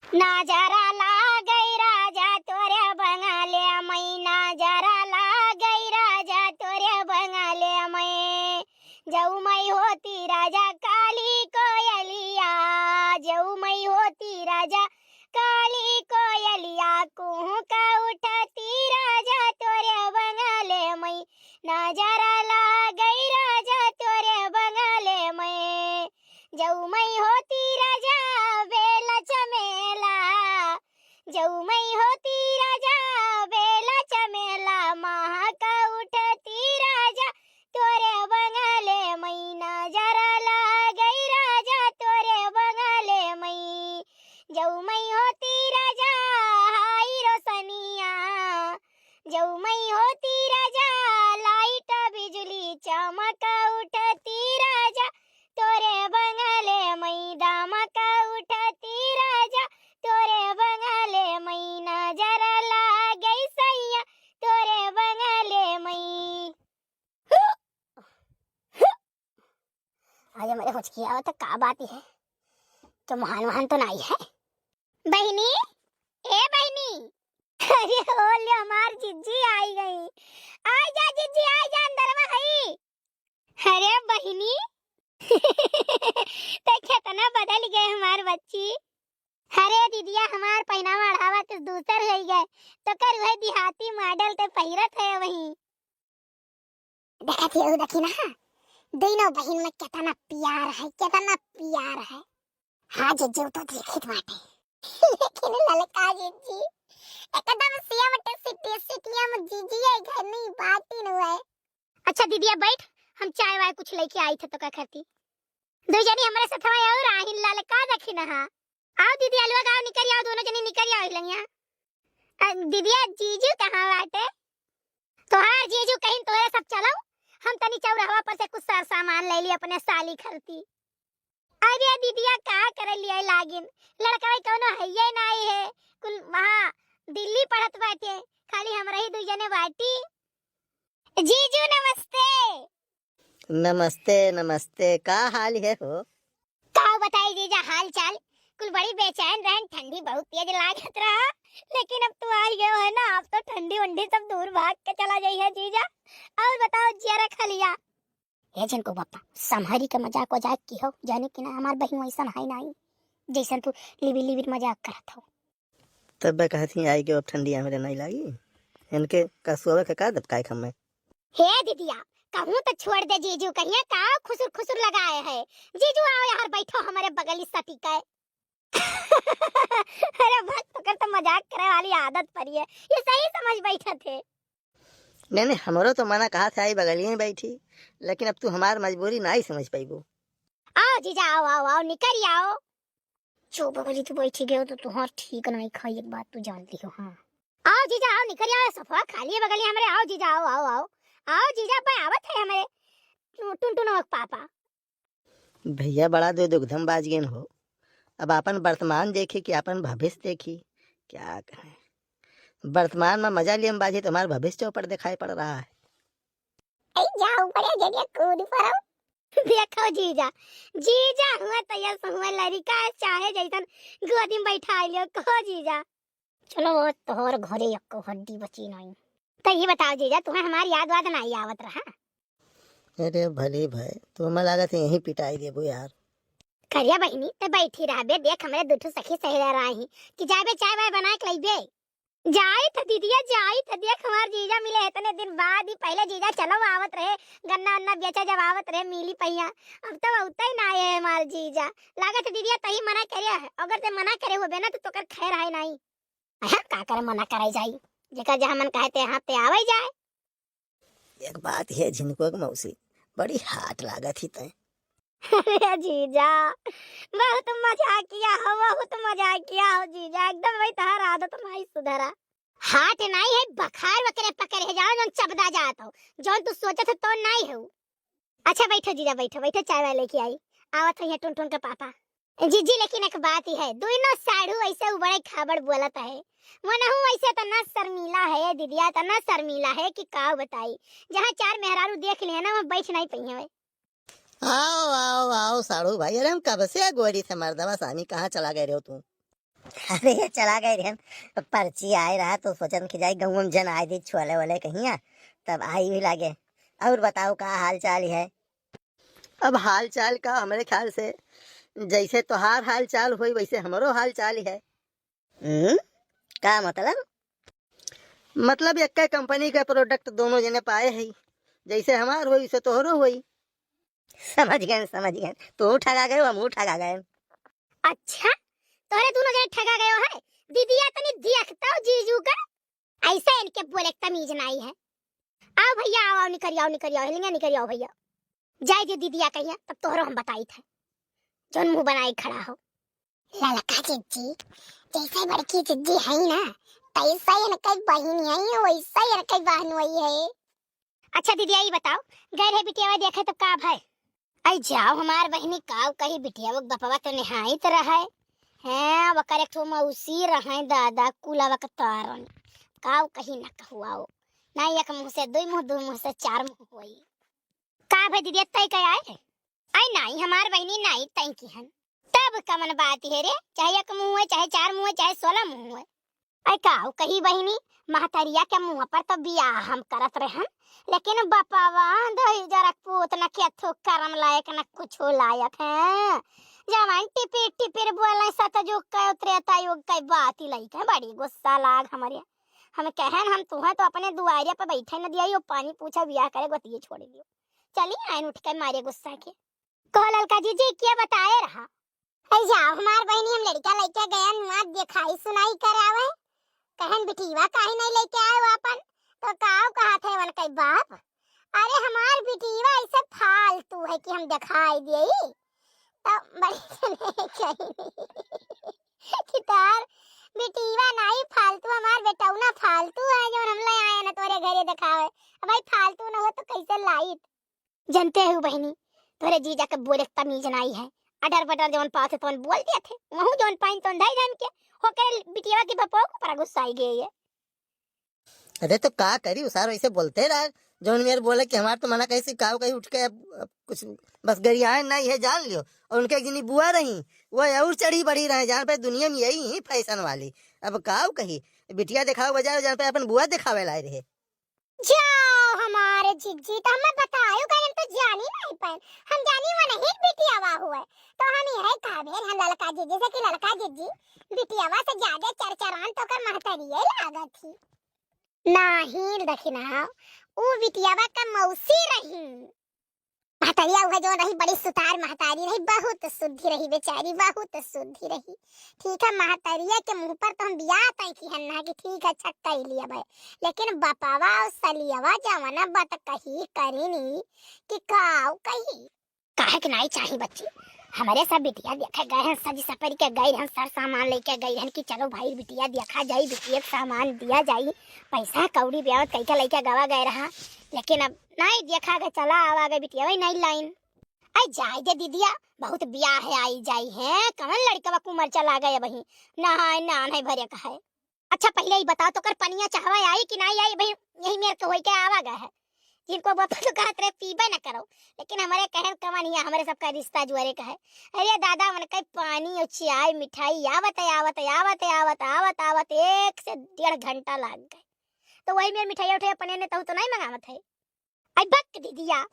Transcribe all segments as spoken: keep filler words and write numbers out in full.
नजर लागै राजा तोरे बंगले मै, नजर लागै राजा तोरे बंगले मै। जौ मै होती राजा काली कोयलिया, जौ मै होती राजा काली कोयलिया, कुहुक उठती राजा तोरे बंगले मै। नजर लागै राजा तोरे बंगले मै। जौ मै होती राजा बेला चमेला, जौ मै होती राजा बेला चमेला, महक उठती राजा तोरे बंगले मै। नजर लागै राजा तोरे बंगले मै। जौ मै होती राजा हाई रोशनिया, जौ मै होती राजा light बिजुली चमक उठती राजा तोरे बंगले मै। दमक उठती राजा तोरे बंगले मै। नजर लागै सैया तोरे बंगले मै। आज मेरे हुचकी आवत है, का बात है? तो महान महान तो नाई है? बहिनी, ए बहिनी। अरे हो ले, हमार जिज्जी आई गई। आ जा जिज्जी, आ जा, अंदर में हई। अरे बहिनी, ते केतना बदल गए हमार बच्ची। अरे दीदिया, हमार पहिनावा ओढ़ावा तो दूसर हो गए, तो कर वही देहाती model ते पहिरत है वही। देखत हियउ, देखी ना, दुइनो बहिन में केतना प्यार है, केतना प्यार है। हाँ जिज्जी, उ तो देखत बाटे। लेकिन ललका जिज्जी, एकदम सियावटे सिटी सिटिया में जिज्जी है, घर नहीं बाटी न हुआ है। अच्छा दीदिया बैठ, हम चाय वाय कुछ लेके आई थे तो का करती। दो जनी हमरे साथ में और आहिन ललका देखी ना। हाँ। आओ दीदी, अलुआ गाओ, निकल आओ, दोनों जनी निकल आओ हिलंगिया। अ, दीदिया, जीजू कहाँ बाटे? तोहार जीजू कहीं तोहरे सब चलो, हम तनी चौराहा पर से कुछ सर सामान ले ली अपने साली खरती। अरे दीदिया, का करे लिए लागिन, लड़का भाई कौनो हइये नाई है, कुल वहाँ दिल्ली पढ़त बाटे, खाली हमरा ही दुई जने बाटी। जीजू नमस्ते। नमस्ते, नमस्ते, का हाल है हो? का बताई जीजा हाल चाल, कुल बड़ी बेचैन रहन, ठंडी बहुत तेज लागत रहा, लेकिन अब तू आ गयो है ना, अब तो ठंडी उंडी सब दूर भाग के चला जाई है जीजा। और बताओ जियरा खलिया। हे झिनको बापा, संभरी के मजाक वजाक की हो, जाने कि ना हमार बहिन वैसन है नाई, जैसन तू लिबिर लिबिर मजाक करत हो। तब बे कहत ही आई के अब ठंडी हमरे नहीं लागी, इनके का सोवे के का दबकाए खम्मे। हे दीदिया, कहूँ तो छोड़ दे जीजू, कहिया का खुसुर खुसुर लगाए है। जीजू आओ यहाँ बैठो हमरे बगली सटी के। अरे भक्त ओकर तो मजाक करे वाली आदत पड़ी है, ये सही समझ बैठत है। नहीं, नहीं, हमरो तो मना कहा था आई बगलिए में बैठी, लेकिन अब तू हमार मजबूरी नाई समझ पाइबू। आओ जीजा, आओ, आओ, आओ, निकल आओ। जो बगली तू बैठी गयो तो तुहार ठीक नाई खाई, एक बात तू जान लियो, हाँ। आओ जीजा, आओ, निकल आओ, सफा खाली है बगलिया हमरे, आओ जीजा, आओ, आओ, आओ। आओ जीजा, अब्बा आवत है हमरे टुनटुन के पापा। भैया बड़ा दो दुगधम बाज गेन हो। अब आपन वर्तमान देखी कि आपन भविष्य देखी। क्या कहें, वर्तमान में मजा लिए में बाजी तो हमार भविष्य चौपट दिखाई पड़ रहा है। ए जाओ बड़े जरिया कूद पड़ो। देखो जीजा, जीजा हुआ तो यस हुआ लड़िका चाहे जैसन गोदी में बैठा लियो, कहो जीजा। चलो वो तोहर घरे एको हड्डी बची नहीं। तो ये बताओ जीजा, तुम्हें हमार याद वाद नहीं आवत रहा? अरे भली भाई, तुम्हें लागत है यहीं पिटाई देबो यार। करिया बहिनी, ते बैठी रहबे, देख हमरे दू ठो सखी सहेलिया रही कि जाबे चाय वाय बना के लइबे। जाई थ दीदिया, जाई थ, देख हमार जीजा मिले इतने दिन बाद ही, पहले जीजा चलो आवत रहे, गन्ना उन्ना बेचा जब आवत रहे मीली पहिया, अब तो उतना ही ना आए है हमार जीजा। लागत है दीदिया तही मना करे है, अगर ते मना करे होबे ना तो तोकर खैर है नहीं। अहा, का करे मना करे जाई, जेकर जहाँ मन कहे ते हाँ ते आवे जाए। एक बात है झिनको के मौसी, बड़ी hot लागत ही तैं। अरे जीजा, बहुत मजाकिया हो, बहुत मजाकिया हो जीजा, एकदम वही तहार आदत नहीं सुधरा। Hot नहीं है, बखार वकरे पकड़े है, जाओ जौन चबदा जात हो, जौन तू सोचत हो तो नहीं हो। अच्छा बैठो जीजा, बैठो, बैठो, चाय वाय लेके आई, आवत है यहाँ टुनटुन के पापा। जीजी, लेकिन एक बात ही है, दुइनो साढ़ू ऐसे उबड़े खाबड़ बोलत है, वनहू ऐसे तना शर्मीला है दीदिया, तना शर्मीला है कि का बताई, जहाँ चार मेहरारू देख लिया ना, वहाँ बैठ नहीं पइहे। आओ, आओ, आओ साढ़ू भाई, अरे हम कब से गोरी से मर्दवा सानी कहाँ चला गए रहो तू? अरे, चला गए रहन, पर्ची आए रहा तो सोचन कि जाई गउँवा में जनाई दी छोले वोले कहिया, तब आई भी लागे। और बताओ, का हाल चाल है? अब हाल चाल का, हमरे ख्याल से जैसे तोहार हाल चाल होई, वैसे हमरो हाल चाल ही है। हम्म, का मतलब? मतलब, एक्के कंपनी के प्रोडक्ट दोनों जने पाए है, जैसे हमार होई, वैसे तोहरो होई। समझ गए, समझ गए, तू ठगा गए, हम ठगा गए। अच्छा, तोहरे दोनों जने ठगा गए है? दीदिया तनी देखता जीजू का। ऐसे इनके बोले के तमीज नाई है। आओ भैया, आओ, आओ, निकल आओ, निकल आओ, हिलिया निकल आओ भैया। जाए दे दीदिया कहिया, तब तोहरो हम बताई थे, जौन मुंह बनाए खड़ा हो। ललका जिज्जी, जैसे बड़की जिज्जी है ना, तैसे इनके बहिन है, वैसे इनके बहन वही है। अच्छा दीदिया, ई बताओ, गए रहे बिटियावा देखे तो का भय? आई जाओ हमार बहिनी, काऊ कही बिटियावा के बपवा तो निहाइत रहे। हैं, वकर एक ठो मौसी रहे दादा, कुलवा के तारन। काऊ कही ना कहुआओ। ना एक मुंह से दुई मुंह, दुई मुंह से चार मुंह होई। का भय दीदिया, तय कह आए? आई नाई हमार बहिनी नाई तय की हन। तब कमन बात है रे, चाहे एक मुंह है, चाहे चार मुंह है, चाहे सोलह मुंह है। ऐ काऊ कही बहिनी, महतरिया के मुंह पर तो बियाह हम करत रहन, लेकिन बपवा दही जरा पूत न केथो करम लायक न कुछो लायक है। जवान टिपिर टिपिर बोले, सतजुग के त्रेता युग के बात ही लइके बड़ी गुस्सा लाग हमरे। हम कहन, हम तुहें तो अपने दुआरिया पे बैठे न दिया, यो पानी पूछा बियाह करे गोतिये छोड़ दियो। चली आइन उठ के मारे गुस्सा के। कहो ललका जीजी, के बताए रहा? ऐ जाओ हमार बहिनी, हम लड़का लइके गए, नुआ देखाई सुनाई करावे। कहन बिटिया काहे नहीं लेके आए हो अपन, तो काऊ कहा थे वन कई बाप। अरे हमार बिटिया ऐसे फालतू है कि हम दिखाई दिए। तो बड़ी जने कही कि तार बिटिया नहीं फालतू, हमार बेटौना फालतू है, जौन हम ले आए ना तोरे घरे दिखावे। अब भाई फालतू ना हो तो कैसे लाइत? जनते हो बहिनी, तोरे जीजा के बोले के तमीज नाई है। अडर बडर जौन पाथे तौन बोल दिया थे, वहू जौन पाइन तौन धाई जान के, होके बिटियावा के बपवा को पर गुस्सा आई गए ये। अरे तो का करी, उ सार वैसे बोलते रहे, जौन मेरे बोले कि हमार तो मना कैसे काऊ कहीं उठ के अब, अब कुछ बस गरियाए नाई है, जान लियो। और उनके एक जनी बुआ रही, वो और चढ़ी बढ़ी रहे, जान पे दुनिया में यही ही फैशन वाली। अब काऊ कही, बिटिया दिखाओ बजाय जान पे अपन बुआ दिखावे लाए रहे। जाओ हमारे जिज्जी, तो हमें बतायो का, हम तो जानी नहीं पाए। हम जानी वो नहीं बिटियावा हुए, तो हम यह कहबे हम ललका जिज्जी से कि ललका जिज्जी, बिटियावा से ज्यादा चरचरान तो कर महतरिये लागत थी। नहीं देखी ना, उ बिटियावा का मौसी रही। महतरिया उहे जो रही, बड़ी सुतार महतारी रही, बहुत सुद्धि रही बेचारी, बहुत सुद्धि रही। ठीक है, महतरिया के मुंह पर तो हम बियाह तय की हन ना कि ठीक है, अच्छा कई लिया भाई, लेकिन बपावा और सलियावा जवना बात कही करीनी कि काऊ कही। काहे के नाई चाही बच्ची, हमरे सब बिटिया देखे गए हैं, सज सपरि के गए हैं, सर सामान लेके गए हैं कि चलो भाई बिटिया देखा जाई, बिटिया के सामान दिया जाई, पैसा कौड़ी ब्यावत कई के लइके गवा गए रहा, लेकिन अब नाई देखा गए, चला आवा गए बिटिया वही नाई लाइन। आई जाए दे दीदिया, बहुत ब्याह है, आई जाई है, कवन लड़कवा कुमर चला गए अबही, नहाए नान है भरे का है। अच्छा पहले ही बताओ तो कर पनिया चहवा आई कि नाई आई, अबही यही मेर के होई के आवा गए है। जिनको बपा तो कहत रहे पीबे न करो, लेकिन हमरे कहन कवन हिया, हमरे सबका रिश्ता जुआरे का है। अरे दादा, मन कई पानी और चाय मिठाई आवत है, आवत है, आवत है, आवत, आवत, आवत एक से डेढ़ घंटा लाग गए। तो वही मेर मिठाई उठाई अपने ने तहु तो नहीं मंगावत है। आई बक दीदिया,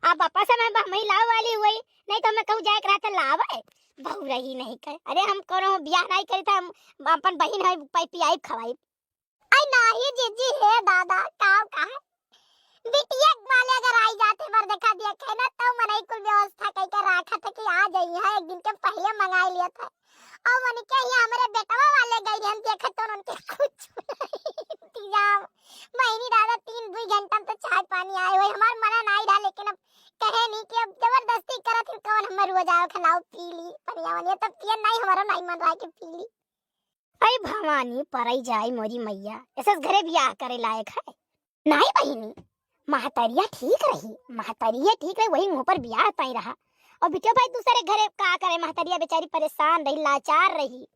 अब वापस हम हम ही लावे वाली हुई, नहीं तो हमें कहूँ जाए के रहते लावे, बहू रही नहीं कहे। अरे हम करो ब्याह नहीं करी था, हम अपन बहिन है, पाई पियाई खवाई। आई नाही जीजी, हे दादा, काव कहा? बिटिया वाले अगर आई जाते बर देखा दिया कहे ना, तो मनई कुल व्यवस्था कई के राखा था कि आ जाई है, एक दिन के पहले मंगाई लिया था। और उनके ही हमरे बेटवा वाले गई रहन देखे तो उनके कुछ नहीं। बहिनी दादा तीन दुई घंटा में तो चाय पानी आए हुए, हमार मना नहीं रहा, लेकिन अब कहे नहीं कि अब जबरदस्ती करत ही कौन हमर रोज आओ खिलाओ पी ली, पनिया वनिया तब पियन नहीं, हमारा नहीं मन रहा कि पी ली। अई भवानी, परई जाई मोरी मैया, ऐसे घरे बियाह करे लायक है? नाई बहिनी, महतरिया ठीक रही, महतरिया ठीक रही, वही मुँह पर बियाह तय रहा। और बिटिया भाई दूसरे घरे का करे, महतरिया बेचारी परेशान रही, लाचार रही,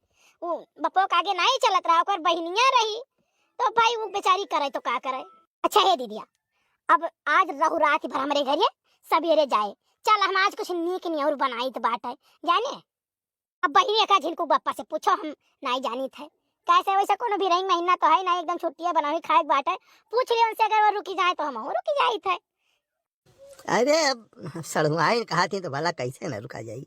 वो बपो के आगे नाई चलत रहा, ओकर बहिनिया रही, तो भाई वो बेचारी करे तो का करे। अच्छा हे दीदिया, अब आज रहू रात भर हमरे घरे, सवेरे जाए, चल हम आज कुछ नीक नियर बनाइत बाटे, जाने? अब बहिनी एका झिनकू बप्पा से पूछो, हम नाई जानित है। कैसे वैसे कोनो भी रंग महीना तो है ना, एकदम छुट्टियाँ बनावी खाए के बाटे। पूछ लियो उनसे, अगर वो रुकी जाए तो हम रुकी जाइत है। अरे अब सड़ुआइन कहा थी तो भला कैसे न रुका जाई।